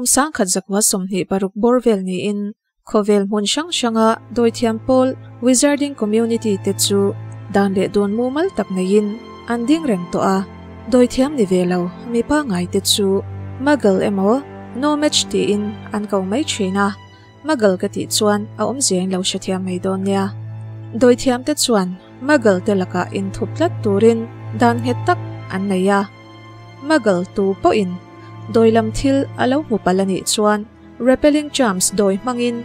Kum 1926 bawr vel niin khawvel hmun hrang hranga dawithiam pawl Wizarding Community te chu dan leh dawn mumal tak neiin an ding reng tawh a, dawithiam ni ve lo mi pangngai te chu Muggle emaw Nomage tiin an ko mai thin a, Muggle ka tih chuan a awmzia in lo hrethiam mai dawn nia. Dawithiam te chuan Muggle te lakah inthup tlat turin dan nghet tak an nei a. Muggle tu pawhin dawi lam thil a lo hmu palh a nih chuan repelling charms dawi hmangin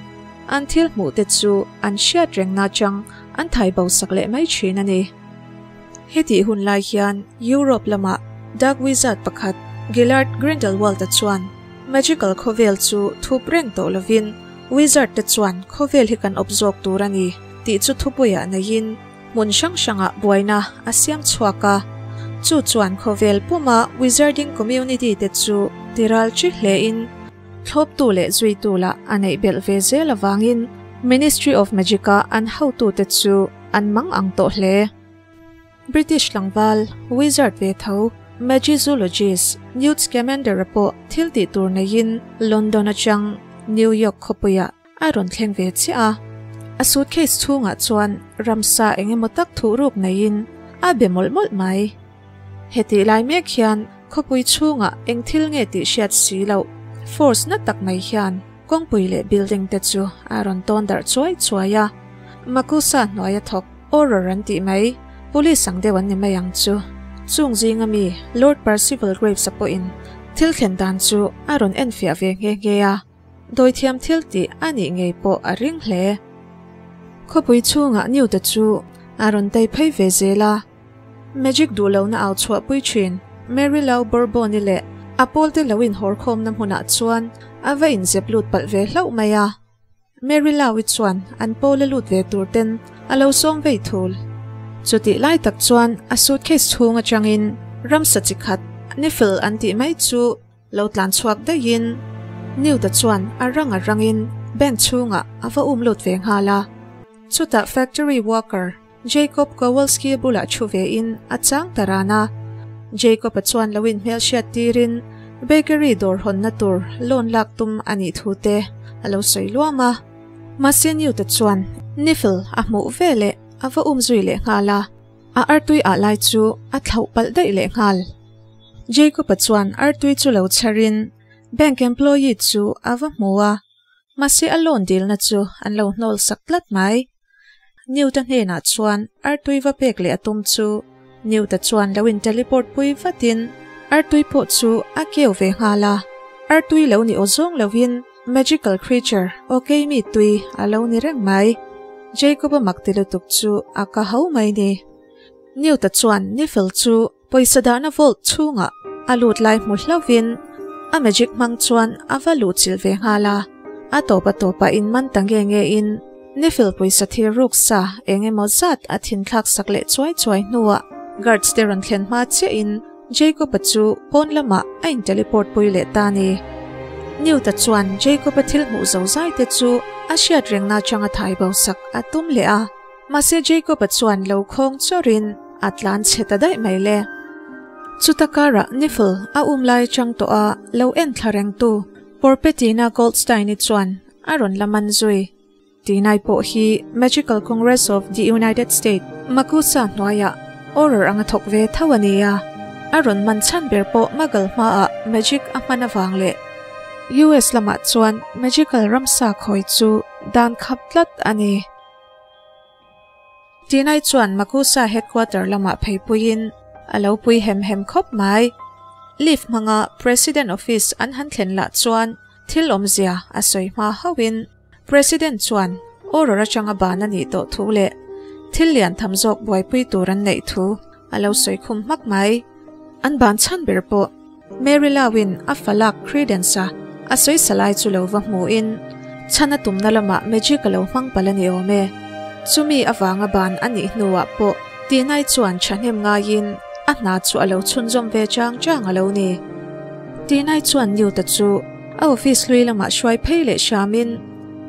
an thil hmuh te chu an hriat reng nachang an thai bo sak leh mai thin a ni. Hetih hun lai hian Europe lamah Dark Wizard pakhat Gellert Grindelwald-a chuan Magical khawvel chu thup reng tawh lovin Wizard te chuan khawvel hi kan awp zawk tur a ni tih chu thupuiah neiin hmun hrang hrangah buaina a siam chhuak a. Chu chuan khawvel puma Wizarding community te chu tiral chi hlein thlawptu leh zuitu lah a neih belh ve zel avangin Ministry of Magic-a an hotute chu an mang ang tawh hle. British tlangval, wizard ve tho, magizoologist Newt Scamander-a pawh thil tih tur neiin London atang New York khawpuiah a rawn thleng ve chiah a. A suitcase chhungah chuan ramsa eng emaw tak thuhruk neiin a be mawlh mawlh mai. Hetih lai mek hian khawpui chhungah eng thil nge tih hriat si loh force na tak mai hian kawngpui leh building te chu a rawn tawn darh chuai chuai a. Makusa hnuaia thawk Auror an tih mai, police ang deuh an ni mai ang chu. Chung zinga mi Lord Percival Graves-a pawhin thil thlen dan chu a rawn enfiah ve nghe nghe a, dawithiam thil tih a nih ngei pawh a ring hle. Khawpui chhungah Newt-a chu a rawn tei phei ve zel a, Magic duh lohna au chhuahpui thin Mary Lau Bourbon-i leh a pawlte lo inhawrkhawmna hmunah chuan a va inzep lut palh ve hlauh mai a. Mary Lau-i chuan an pawl a lut ve tur ten a lo sawm vei thul. Chutih lai tak chuan a suitcase chhung atangin ramsa chi khat Niffle an tih mai chu lo tlan chhuak daihin Newt-a chuan a rang a rangin bank chhungah a va um lut ve nghal a. Chutah factory worker Jacob Kowalski-a bulah thu vein a chang ta ran a. Jacob-a chuan lo inhmelhriat tirin bakery dawr hawnna tur loan lak tum a nih thu te a lo sawi luam a. Mahse Newt-a chuan Niffle a hmuh ve leh a va um zui leh nghal a, a artui ah lai chu a thlauh palh daih leh nghal. Jacob-a chuan artui chu lo chharin bank employee chu a va hmu a, mahse a loan dilna chu an lo hnawl sak tlat mai. Newt-a hnenah chuan artui va pek leh a tum chu Newt-a chuan lo in teleport pui vatin artui pawh chu a keu ve nghal a. Artui lo ni aw zawng lovin magical creature aw keimi tui a lo ni reng mai. Jacob-a mak ti lutuk chu a ka ho mai ni. Newt-a chuan Niffle chu pawisa dahna vault chhungah a lut lai hmu hlauhin a magic hmang chuan a va luh chilh ve nghal a, a tawp a tawpah in man ta nge nge in Niffle pawisa thil ruk sa eng emaw zat a thin thlak sak leh chuai chuai hnuah guards te rawn thlen hma chiah in Jacob-a chu pawn lamah a in teleport pui leh ta ni. Newt-a chuan Jacob-a thil hmuh zo zai te chu a hriat reng na chang a thai bo sak a tum leh a. Mahse Jacob-a chuan lo khawng chawrin a tlan chhe ta daih mai le. Chuta karah Niffle a um lai chang tawh a lo en thla rengtu Porpetina Goldstein-i chuan a rawn la man zui. Tinai pawh hi Magical Congress of the United States, Makusa hnuaiah Auror anga thawk ve tho a ni a. A rawn man chhan ber pawh Muggle hmaah magic a hman avang leh US lamah chuan magical ramsa khawi chu dan khap tlat a ni. Tinai chuan Makusa headquarter lamah phei puiin a lo pui hem hem khawp mai. Lift hmanga President office an han thlen lah chuan thil awmzia a sawi hma hauhin President chuan Aurora atanga ban a nih tawh thu leh thil lian tham zawk buaipui tur an neih thu a lo sawi khum hmak mai. An ban chhan ber pawh Mary Lau-in a falak Credence-a a sawi sa lai chu lo va hmuhin chhan a tumna lamah magic a lo hmang palh a ni awm e. Chumi avanga ban a nih hnuah pawh Tinai chuan thahnem ngaiin a hna chu a lo chhunzawm ve chang chang a lo ni. Tinai chuan Newt-a chu a office hlui lamah hruai phei leh hramin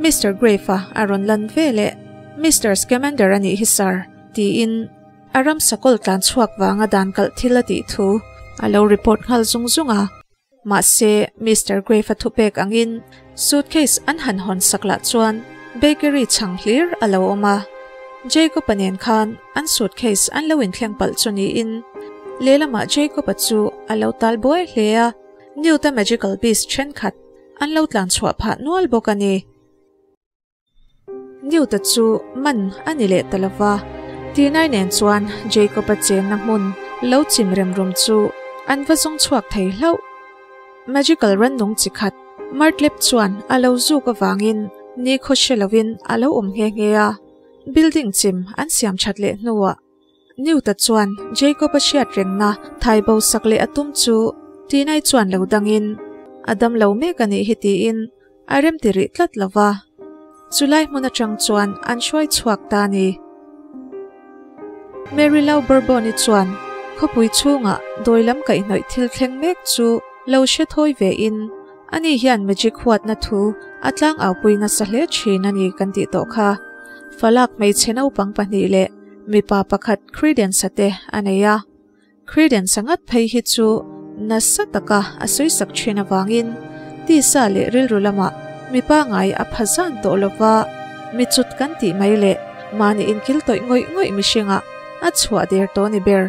Mister Grave-a a rawn lan ve leh Mister Scamander a nih hi sir tiin A ram sakawlh tlan chhuak vanga dan kalh thil a tih thu a lo report nghal zung zung a. Mahse, Mister Grave-a thupek angin suitcase an han hawn sak lah chuan bakery chhang hlir a lo awm a. Jacob-a nen khan an suitcase an lo inthleng palh chu niin lehlamah Jacob-a chu a lo tal buai hle a, Newt-a magical beast thenkhat an lo tlan chhuah phah nual bawk a ni. Newt-a chu man a ni leh ta lo va, Tinai nen chuan Jacob-a chenna hmun lo chim rem rum chu an va zawng chhuak thei hlauh. Magical rannung chi khat Martlep chuan a lo zuk avangin nikhaw hre lovin a lo awm nghe nghe a, building chim an siam that leh hnuah Newt-a chuan Jacob-a hriat rengna thai bo sak leh a tum chu Tinai chuan lo dangin a dam lo mek a nih hi tiin a remti rih tlat lo va, chulai hmun atang chuan an hruai chhuak ta a ni. Mary Lau Bourbon-i chuan khawpui chhungah dawi lam kaihhnawih thil thleng mek chu lo hre thawi vein ani hian magic huatna thu a tlangau-pui nasa hle thin a ni kan tih tawh kha. Falak hmeichhe naupang pahnih leh mipa pakhat Credence-a te a nei a. Credence-a ngat phei hi chu nasa taka a sawisak thin avangin tisa leh rilru lamah mipa ngai a pha zan tawh lova, mi chut kan tih mai leh mahni inkil tawih ngawih ngawih mihringah a chhuah der tawh ni ber.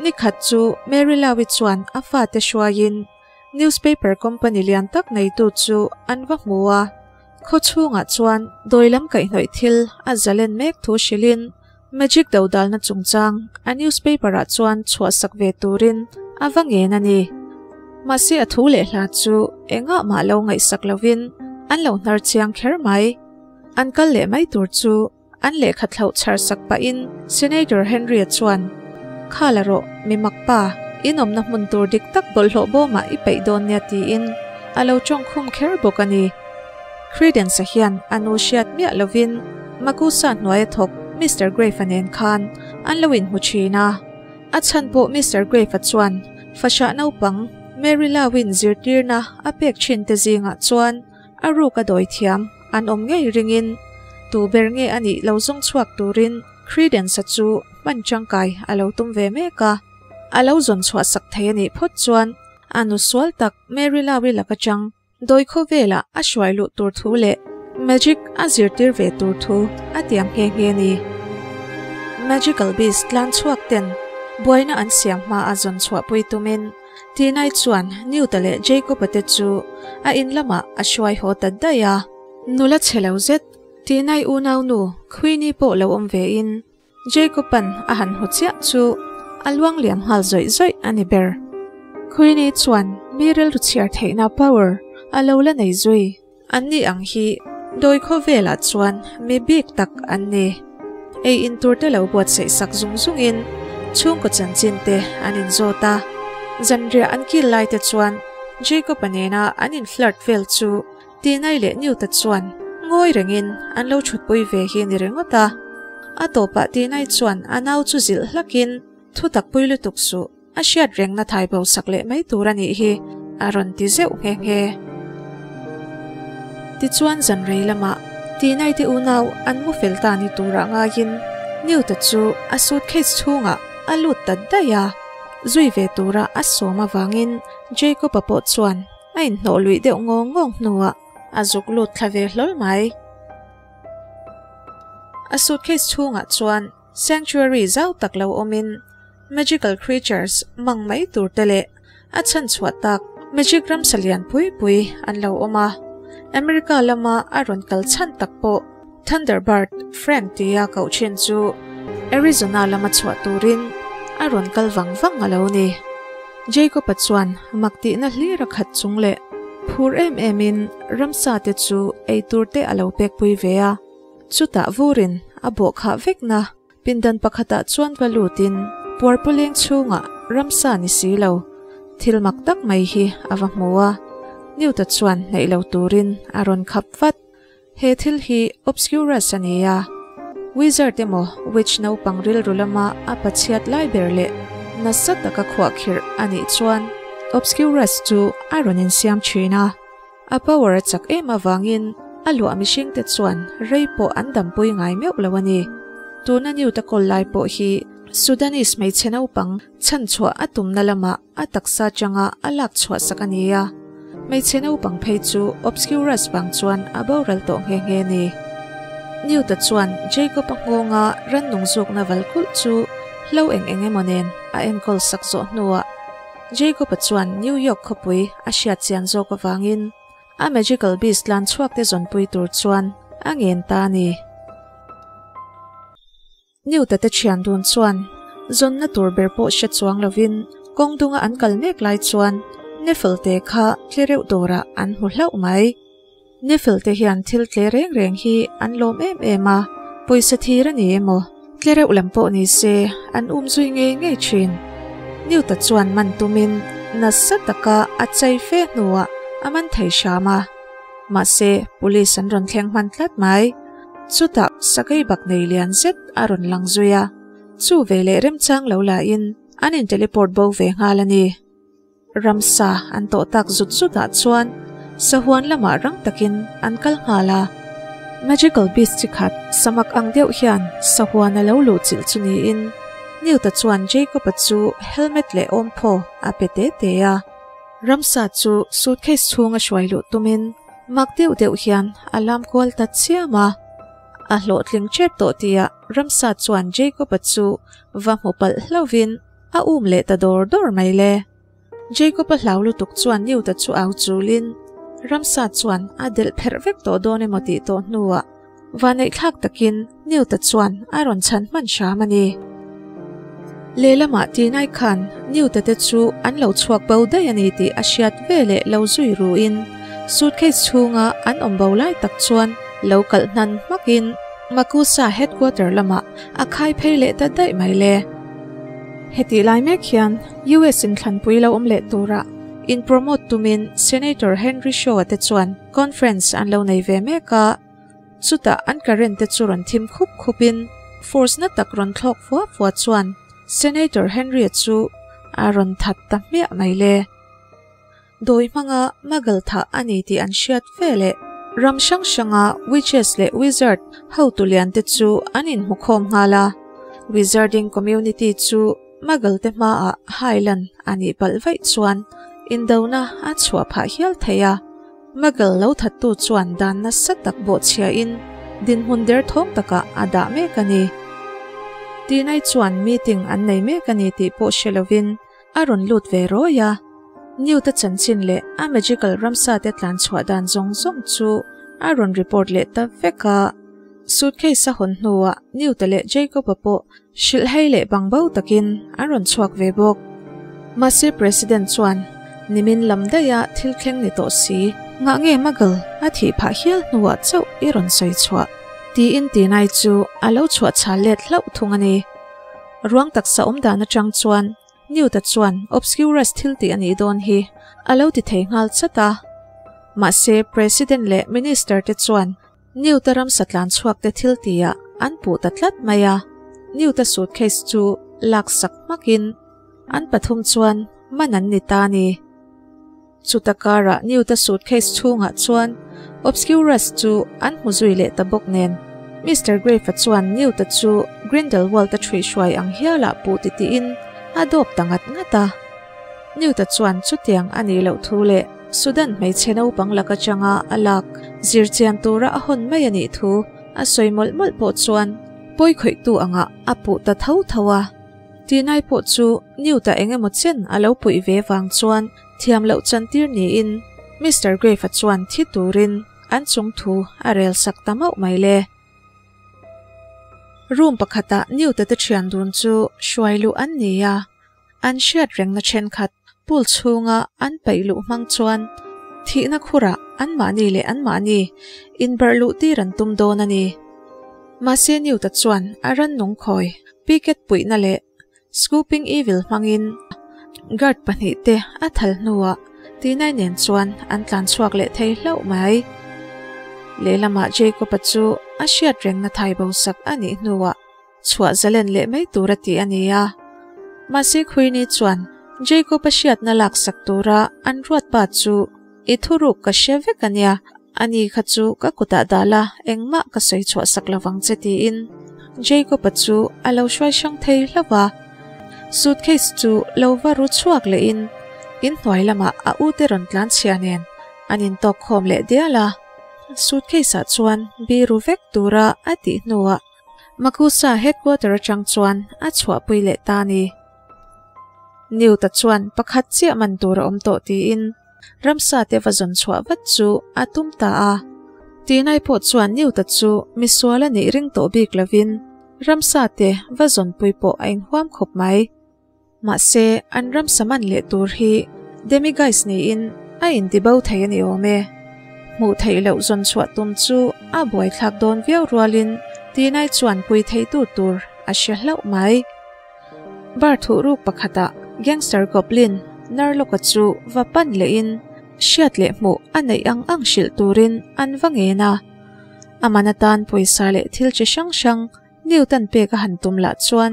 Nikhat chu Mary Lawi chuan a fate hruaiin newspaper company lian tak neitu chu an va hmu a. Khaw chhungah chuan dawi lam kaihhnawih thil a zalen mek thu hrilhin Magic dodalna chungchang a newspaper ah chuan chhuahsak ve turin a va ngen a ni. Mahse a thu leh hla chu engah mah lo ngaihsak lovin an lo hnar chiang kher mai. An kal leh mai tur chu An lehkha thlauh chhar sak pahin Senator Henry-a chuan, Kha la rawh, mi mak pa, in awmna hmun tur dik tak bawlhhlawh bawmah i peih dawn nia tiin a lo tawng khum kher bawk a ni. Credence-a hian a nu hriat miah lovin Makusa hnuaia thawk Mister Grave-a nen khan an lo inhmu thin a. A chhan pawh Mister Grave-a chuan fahrah naupang Mary Lawin zirtirna a pek thin te zingah chuan A ruk a dawi thiam an awm ngei ringin tu ber nge a nih lo zawng chhuak turin Credence-a chu hman tangkai a lo tum ve mek a. A lo zawn chhuah sak thei a nih phawt chuan a nu sual tak Mary Lawi lak atang dawi khawvelah a hruai luh tur thu leh magic a zirtir ve tur thu a tiam nghe nghe a ni. Magical Beast tlan chhuak ten buaina an siam hma a zawn chhuahpui tumin Tinai chuan Newt-a leh Jacob-a te chu a in lamah a hruai haw ta daih a. Nula chhe lo zet, Tinai unaunu Queenie pawh lo awm vein Jacob-a'n a han hmu chiah chu a luang liam nghal zawih zawih a ni ber. Queenie chuan mi rilru chhiar theihna power a lo la nei zui. An ni ang hi dawi khawvelah chuan mi bik tak an ni. Ei in tur te lo buatsaih sak zung zungin chhungkaw chanchin te an inzawt a. Zanriah an kil lai te chuan Jacob-a nena an in flirt vel chu Tinai leh Newt-a chuan ngawi rengin an lo thutpui ve hi ni ringawt a. A tawpah Tinai chuan a nau chu zilh hlakin thutak pui lutuk suh. A hriat rengna thai bo sak leh mai tur a nih hi, a rawn ti zeuh nghe nghe. Tichuan zan rei lamah Tinaite unau an mu fel ta ni turah ngaiin Newt-a chu a suitcase chhungah a lut ta daih a, zui ve tura a sawm avangin Jacob-a pawh chuan a inhnawh luih deuh ngawng ngawng hnuah a zuk lut thla ve hlawl mai. A suitcase chhungah chuan Sanctuary zau tak lo awmin magical creatures mang mai tur te leh a chhan chhuah tak magic ramsa lian pui pui an lo awm a. America lama a rawn kal chhan tak pawh Thunderbird Frank tia koh thin chu Arizona lama chhuah turin a rawn kal vang vang a lo ni. Jacob-a chuan mak tihna hlir a khat chung leh phur em emin ramsa te chu ei tur te a lo pek pui ve a. Chutah vurin a bawh khah vekna pindan pakhatah chuan va lutin puarpawleng chhungah ramsa ni si lo thil mak tak mai hi a va hmu a, Newt-a chuan hnaih lo turin a rawn khap vat. He thil hi Obscurus a ni a, wizard emaw witch naupang rilru lama a pachhiat lai ber leh nasa taka khuahkhirh a nih chuan Obscurus chu a rawn insiam thin a. A power a chak em avangin a luah mihringte chuan rei pawh an dampui ngai meuh lo a ni. Tuna Newt-a kawl lai pawh hi Sudanese hmeichhe naupang chhanchhuah a tumna lamah a taksa changa a lak chhuah sak a ni a. Hmeichhe naupang phei chu Obscurus vang chuan a boral tawh nghe nghe a ni. Newt-a chuan Jacob-a nghawnga rannung zukna val kulh chu hlo eng eng emaw nen a enkawl sak zawh hnuah Jacob-a chuan New York khawpui a hriat chian zawk avangin a magical beast tlan chhuak te zawnpui tur chuan a ngen ta a ni. Newt-a te thian dun chuan zawnna tur ber pawh hre chuang lovin kawng dunga an kal mek lai chuan Nifl te kha tle reuh dawrah an hmu hlauh mai. Nifl te hian thil tle reng reng hi an lawm em em a, pawisa thir a ni emaw, tle reuh lam pawh ni se an um zui ngei ngei thin. Newt-a chuan man tumin nasa taka a chei fe hnuah a man thei hram a. Mahse, police an rawn thleng hman tlat mai. Chutah sakei bak nei lian zet a rawn lang zui a, chu veleh remchang lo lahin an in teleport bo ve nghal a ni. Ramsa an tawh tak zut zutah chuan sahuan lamah rang takin an kal nghal a. Magical beast chi khat samak ang deuh hian sahuan a lo luh chilh chu niin Newt-a chuan Jacob-a chu helmet leh awmphaw a pe te te a. Ramsa chu suitcase chhunga hruai luh tumin Mak deuh deuh hian a lam kual ta chiam a, a hlawhtling tep tawh tihah ramsa chuan Jacob-a chu va hmu palh hlauhin a um leh ta dawr dawr mai le. Jacob-a hlau lutuk chuan Newt-a chu au chulin ramsa chuan a delh pherh vek tawh dawn emaw tih tawh hnuah Vaneihthlak takin Newt-a chuan a rawn chhan hman hram a ni. Lehlamah Tinai khan Newt-a te chu an lo chhuak bo daih a ni tih a hriat veleh lo zui ruin suitcase chhunga an awm bo lai tak chuan lo kalh hnan hmakin Makusa headquarter lamah a khai phei leh ta daih mai le. Hetih lai mek hian US inthlanpui lo awm leh turah in promote tumin Senator Henry Shaw-a te chuan conference an lo nei ve mek a. Chutah an current te chu rawn thim khup khup in force na tak rawn thlawk fua fua chuan Senator Henry-a chu a rawn that ta hmiah mai le. Dawi hmanga muggle thah a ni tih an hriat veleh ram hrang hranga witches leh wizard hotu lian te chu an inhmukhawm nghal a. Wizarding community chu muggle te hmaah highland a nih palh vaih chuan indona a chhuah phah hial thei a. Muggle lo thattu chuan dan nasa tak bawhchhiahin dinhmun derthawng takah a dah mek a ni. Tinai chuan meeting an nei mek a ni tih pawh hre lovin a rawn lut ve rawi a. Newt-a chanchin leh a magical ramsa te tlan chhuah dan zawng zawng chu a rawn report leh ta vek a. Suitcase a hawn hnuah Newt-a leh Jacob-a pawh Hrilhhei leh bangbo takin an rawn chhuak ve bawk. Mahse President chuan nimin lam daiha thil thleng ni tawh si, ngah nge Muggle a thih phah hial hnuah chauh i rawn sawi chhuah? tiin Tinai chu a lo chhuah chhal let hlauh thung a ni. Ruang taksa awm dan atang chuan Newt-a chuan Obscurus thil tih a nih dawn hi a lo ti thei nghal chat a. Mahse President leh Minister te chuan Newt-a ramsa tlan chhuak te thil tihah an puh ta tlat mai a, Newt-a suitcase chu lak sak hmakin an pathum chuan man an ni ta a ni. Chuta karah Newt-a suitcase chhungah chuan Obscurus chu an hmu zui leh ta bawk nen, Mister Grave-a chuan Newt-a chu Grindelwald-a ṭhuihhruai ang hialah puh titiin a dawp ta ngat ngat a. Newt-a chuan chutiang a nih loh thu leh Sudan hmeichhe naupang lak atanga a lak zirchian tura a hawn mai a nih thu a sawi mawlh mawlh pawh chuan pawi khawihtu angah a puh ta tho tho a. Tinai pawh chu Newt-a eng emaw chen a lo puih ve vang chuan thiam loh chantir niin Mister Grave-a chuan thi turin an chung thu a rel sak ta mauh mai le. Room pakhatah Newt-a te thian dun chu hruai luh an ni a. An hriat rengna thenkhat pool chhunga an paih luh hmang chuan thihna khurah anmahni leh anmahni inbarh luh tir an tum dawn a ni. Mahse Newt-a chuan a rannung khawi picket puihna leh scooping evil hmangin guard pahnihte a thal hnuah Tinai nen chuan an tlan chhuak leh thei hlauh mai. Lehlamah Jacob-a chu a hriat rengna thai bo sak a nih hnuah Chhuah zalen leh mai tur a ti a ni a. Mahse Queenie chuan Jacob-a hriatna laksak tura an ruat pa chu i thuruk ka hre vek a nia, ani kha chu ka kutah dah la engmah ka sawi chhuah sak lovang che tiin Jacob-a chu a lo hruai hrang thei hlauh a. Suitcase chu lo va ru chhuak lehin inhnuai lamah a ute rawn tlan chhia nen an intawk khawm leh dial a. Suitcase ah chuan biru vek tura a tih hnuah Makusa headquarter atang chuan a chhuahpui leh ta a ni. Newt-a chuan pakhat chiah man tur a awm tawh tiin ramsa te va zawn chhuah vat chu a tum ta a. Tinai pawh chuan Newt-a chu misual a nih ring tawh bik lovin ramsa te va zawnpui pawh a inhuam khawp mai. Mahse, an ramsa man leh tur hi Demiguise niin a intibo thei a ni awm e. Hmuh theih loh zawn chhuah tum chu a buaithlak dawn viau rualin Tinai chuan pui theitu tur a hre hlauh mai. Bar thuhruk pakhatah Gangster Goblin Narlock-a chu va pan lehin hriat leh hmuh a neih ang ang hrilh turin an va ngen a. A man atan pawisa leh thil chi hrang hrang Newton pek a han tum lah chuan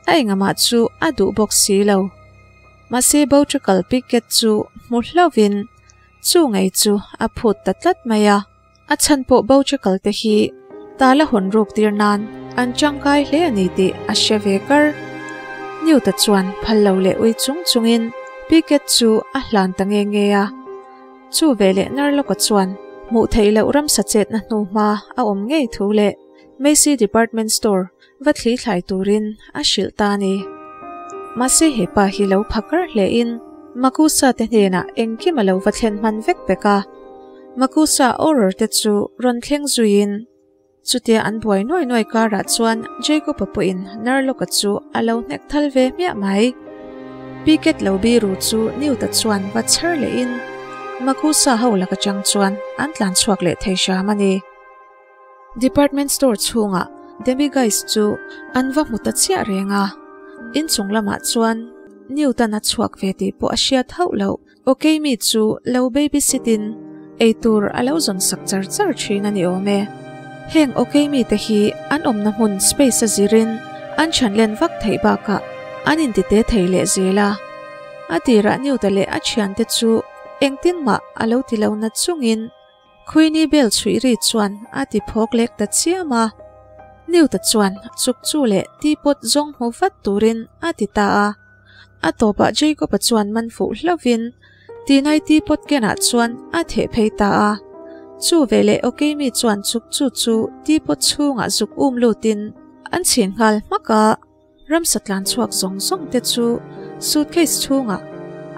a engamah chu a duh bawk si lo. Mahse Boutrical Picket chu hmu hlauhin chu ngei chu a phut ta tlat mai a. A chhan pawh Boutrical te hi tala hawn ruk tir nan an tangkai hle a ni tih a hre ve kar. Newt-a chuan phal lo leh ui chung chungin Picket chu a hlan ta nge nge a. Chu veleh Narlock-a chuan hmuh theih loh ramsa chetna hnuhma a awm ngei thu leh Macy Department Store va thli thlai turin a hrilh ta a ni. Mahse he pa hi lo phakar hle in Makusa te hnenah engkim a lo va thlen hman vek vek a. Makusa Auror te chu rawn thleng zuiin chutia an buai nuai nuai karah chuan Jacob-a pawhin Narlock-a chu a lo hnek thal ve hmiah mai. Picket lo biru chu Newt-a chuan va chher lehin Makusa ho lak atang chuan an tlan chhuak leh thei hram a ni. Department store chhungah Demiguise chu an va hmu ta chiah reng a, inchung lamah chuan Newton a chhuak ve tih pawh a hriat hauh loh. Okey mi chu lo babysit in eitur a lo zawn sak char char thin a ni awm e. Heng Okey mi te hi an awmna hmun space a zirin an chhan len vak theih bakah an intite thei leh zel a. A tirah Newt-a leh a thiante chu engtin mah a lo ti lo na chungin Queenie bel chhuih ri chuan a ti phawk lek ta chiam a. Newt-a chuan chuk chu leh teapot zawng hmu vat turin a ti ta a. A tawpah Jacob-a chuan man fuh hlauhin Tinai teapot kenah chuan a theh phei ta a. Chu veleh Okemi chuan chuk chu chu teapot chhungah zuk um lutin an chhin nghal hmak a. Ramsa tlan chhuak zawng zawng te chu suitcase chhungah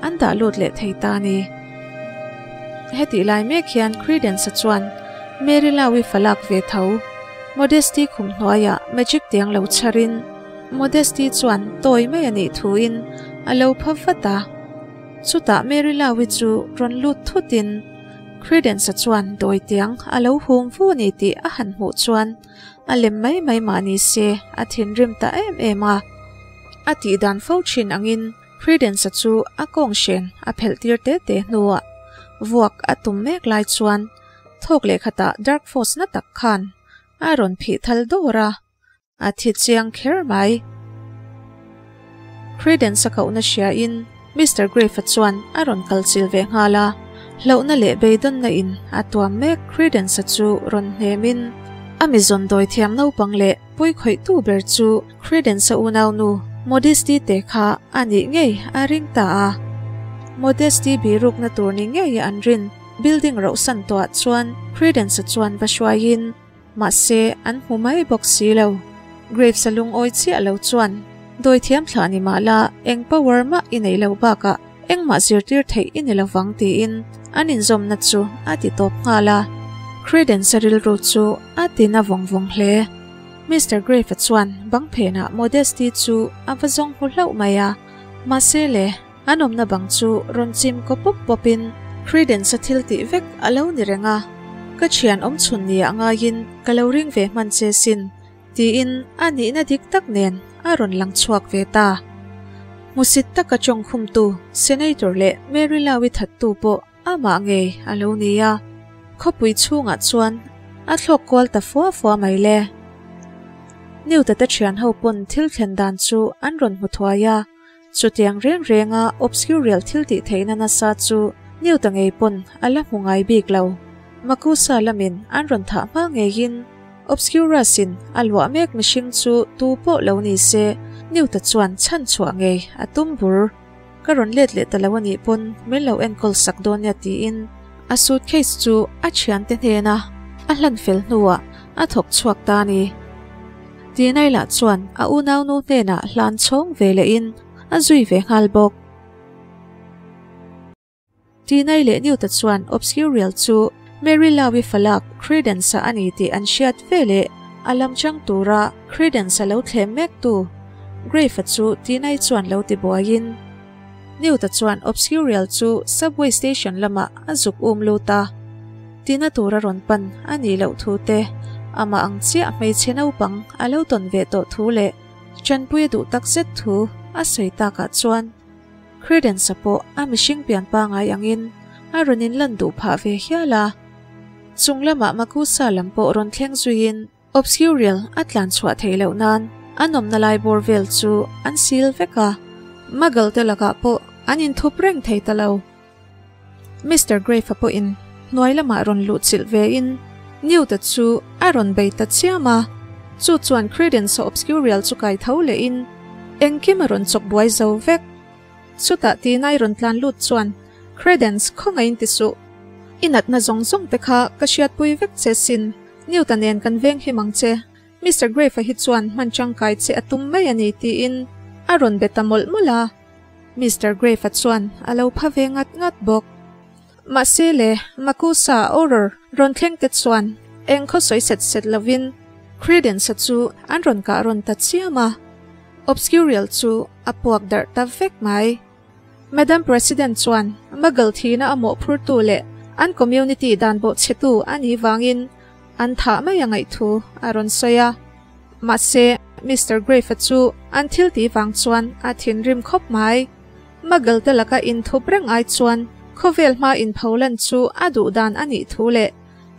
an dah lut leh thei ta a ni. Hetih lai mek hian Credence-a chuan Mary Laui falak ve tho Modesty khum hnuaiah magic tiang lo chharin Modesty chuan tawi mai a nih thuin a lo pha vat a. Chutah Mary Laui chu rawn lut thutin Credence-a chuan dawi tiang a lo hum vu a ni tih a han hmuh chuan A lem mai mai mah ni se, a thinrim ta em em a. A tih dan fo thin angin Credence-a chu a kawng hren a phelh tir te te hnuah vuak a tum mek lai chuan thawk leh khatah Dark Force na tak khan a rawn phih thal dawr a, a thi chiang kher mai. Credence-a kohna hriain Mister Grave-a chuan a rawn kal chil ve nghal a, hlauhna leh beidawnna in a tuam mek Credence-a chu rawn hnemin a mizawn dawi thiam naupang leh pui khawihtu ber chu Credence-a unaunu Modesty te kha a nih ngei a ring ta a. Modesty birukna tur ni ngei an rin building rohsan tawhah chuan Credence-a chuan va hruaiin Mahse, an hmu mai bawk si lo. Graves-a lungawi chiah lo chuan, Dawithiam thlah ni mah la, eng power mah i nei lo bakah engmah zirtir theih i ni lovang tiin an inzawmna chu a ti tawp nghal a. Credence-a rilru chu a ti na vawng vawng hle. Mister Grave-a chuan bang phenah Modesty chu a va zawng hmu hlauh mai a. Mahse le, an awmna bang chu rawn chim kaw pawp pawpin Credence-a thil tih vek a lo ni reng a, Ka thian awm chhun ni ah ngaiin ka lo ring ve hman che sin, tiin a nihna dik tak nen a rawn lang chhuak ve ta. Hmusit taka chawngkhumtu Senator leh Mary Lau-i thattu pawh amah ngei a lo ni a, khawpui chhungah chuan a thlawk kual ta fua fua mai le. Newt-a te thian ho pawn thil thlen dan chu an rawn hmu thuai a, Chutiang reng renga Obscurial thil tih theihna nasa chu Newt-a ngei pawn a la hmu ngai bik lo. Makusa lamin an rawn thah hma ngeiin. Obscurus-in a luah mek mihring chu tu pawh lo ni se, Newt-a chuan chhan chhuah ngei a tum bur. Ka rawn let leh ta lo a nih pawn min lo enkawl sak dawn nia tiin a suitcase chu a thiante hnena a hlan fel hnuah a thawk chhuak ta a ni. Tinai lah chuan a unaunu hnenah hlan chhawng ve lehin a zui ve nghal bawk. Tinai leh Newt-a chuan Obscurial chu Mary Lau-i falak Credence-a a ni tih an hriat veleh a lam chang tura Credence-a lo thlem mektu Grave-a chu Tinai chuan lo ti buaiin Newt-a chuan Obscurial chu subway station lamah a zuk um lut a. Tina tura rawn pan a nih loh thu te, amah ang chiah hmeichhe naupang a lo tawn ve tawh thu leh chanpui a duh tak zet thu a sawi takah chuan Credence-a pawh a mihring pian pangai angin a rawn inlan duh phah ve hial a. Chung lamah Makusa lam pawh rawn thleng zuiin Obscurial a tlan chhuah theih loh nan an awmna lai bawr vel chu an sil vek a, Muggle te lakah pawh an inthup reng thei ta lo. Mister Grave-a pawhin hnuai lamah rawn luh chilh vein Newt-a chu a rawn bei ta chiam a, chu chuan Credence-a Obscurial chu kai tho lehin engkim a rawn chawk buai zo vek. Chutah Tina-i rawn tlan lut chuan, Credence, khawngaih in ti suh. I natna zawng zawng te kha ka hriatpui vek che sin, Newt-a nen kan veng him ang che. Mister Grave-a hi chuan hman tangkai che a tum mai a ni, tiin a rawn be ta mawlh mawlh a. Mister Grave-a chuan a lo pha ve ngat ngat bawk. Mahse le, Makusa Auror rawn thleng te chuan eng khaw sawi set set lovin Credence-a chu an rawn kah rawn ta chiam a. Obscurial chu a puak darh ta vek mai. Madam President chuan Muggle thihna a mawhphurtu leh an community dan bawhchhetu a nih vangin an thah mai a ngaih thu a rawn sawi a. Mahse, Mister Grave-a chu an thil tih vang chuan a thinrim khawp mai. Muggle te laka inthup reng ai chuan khawvel hma inpholan chu a duh dan a nih thu leh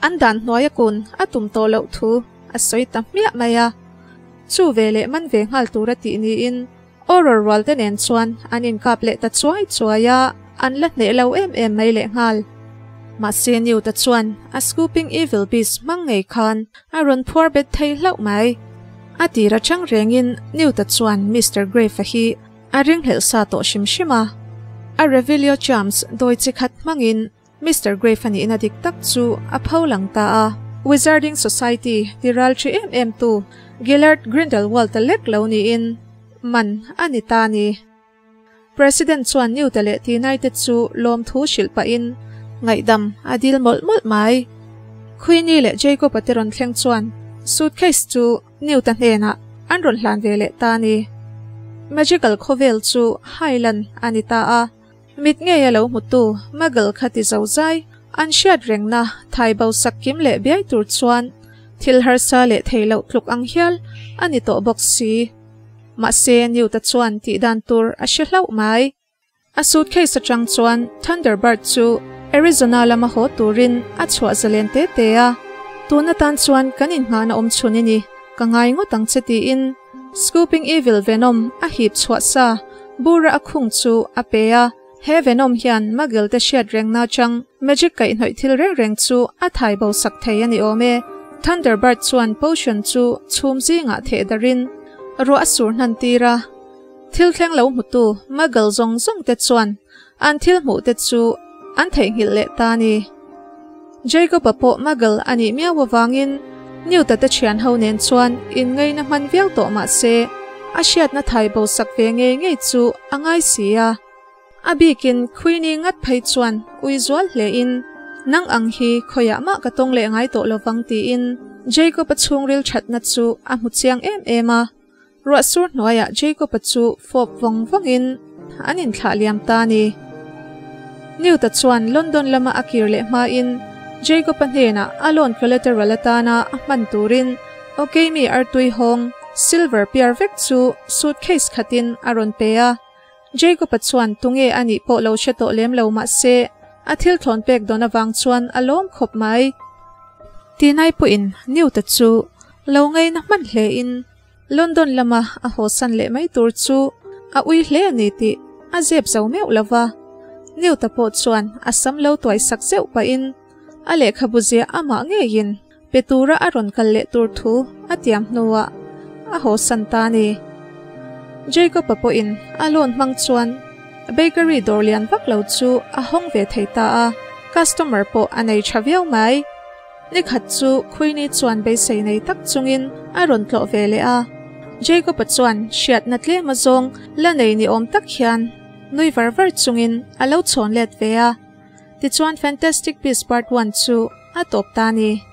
an dan hnuaia kun a tum tawh loh thu a sawi ta hmiah mai a. Chu veleh man ve nghal tura tih niin Auror rual te nen chuan an inkap leh ta chuai chuai a, an la hneh lo em em mai leh nghal. Mahse Newt-a chuan a Scooping Evil Beast hmang ngei khan a rawn phuar bet thei hlauh mai. A tir atang rengin Newt-a chuan Mister Grave-a hi a ringhlelh sa tawh hrim hrim a. A Revelio Charms dawi chi khat hmangin Mister Grave a nihna dik tak chu a pho lang ta a. Wizarding Society ti ral ṭhi em em tu Gellert Grindelwald-a lek lo niin man a ni ta a ni. President chuan Newt-a leh Tinai-te chu lawmthu hrilh pahin ngaihdam a dil mawlh mawlh mai. Queenie leh Jacob-a te rawn thleng chuan suitcase chu Newt-a hnenah an rawn hlan ve leh ta a ni. Magical khawvel chu Highland a ni ta a. Mit ngei a lo hmutu Muggle kha ti zo zai, an hriat rengna thai bo sak kim leh biai tur chuan thil harsa leh thei loh tluk ang hial a ni tawh bawk si. Mahse, Newt-a chuan tih dan tur a hre hlauh mai. A suitcase atang chuan Thunderbird chu Arizona lama haw turin a chhuah zalen te te a, Tun atan chuan kan inngahna awm chhun i ni, ka ngai ngawt ang che tiin Scooping Evil Venom a hip chhuah sa bura a khung chu a pe a. He Venom hian Muggle te hriat rengna atang magic kaihhnawih thil reng reng chu a thai bo sak thei a ni awm e. Thunderbird chuan potion chu chhum zingah theh darin ruah a sur hnan tir a. Thil thleng lo hmutu Muggle zawng zawng te chuan an thil hmuh te chu an theihnghilh leh ta a ni. Jacob-a pawh Muggle a nih miau avangin Newt-a te thian ho nen chuan inngaina hman viau tawh mah se, a hriatna thai bo sak ve ngei ngei chu a ngai si a. A bikin Queenie ngat phei chuan ui zual hlein, Nang ang hi khawiah mah ka tawng leh ngai tawh lovang tiin Jacob-a chhungril thatna chu a hmu chiang em em a. Ruah sur hnuaiah Jacob-a chu fawp vawng vawngin an inthlah liam ta a ni. Newt-a chuan London lama a kir leh hmain Jacob-a hnenah a loan collateral atana a hman turin Okami artui hawng silver piar vek chu suitcase khatin a rawn pe a. Jacob-a chuan tunge a nih pawh lo hre tawh lem lo mah se a thil thlawn pek dawn avang chuan a lawm khawp mai. Tinai pawhin Newt-a chu lo ngaina hman hlein London lama a hawsan leh mai tur chu a ui hle a ni tih a zep zo meuh lo va. Newt-a pawh chuan a sam lo tuai sak zeuh pahin a lehkhabu ziah amah ngeiin pe tura a rawn kal leh tur thu a tiam hnuah a haw san ta a ni. Jacob-a pawhin a loan hmang chuan bakery dawr lian vak lo chu a hawng ve thei ta a, customer pawh a nei tha viau mai. Nikhat chu Queenie chuan beisei nei tak chungin a rawn tlawh ve leh a. Jacob-a chuan hriatna tlem azawng la nei ni awm tak hian nui var var chungin a lo chhawn let ve a. Tichuan Fantastic Beasts Part One chu a tawp ta a ni.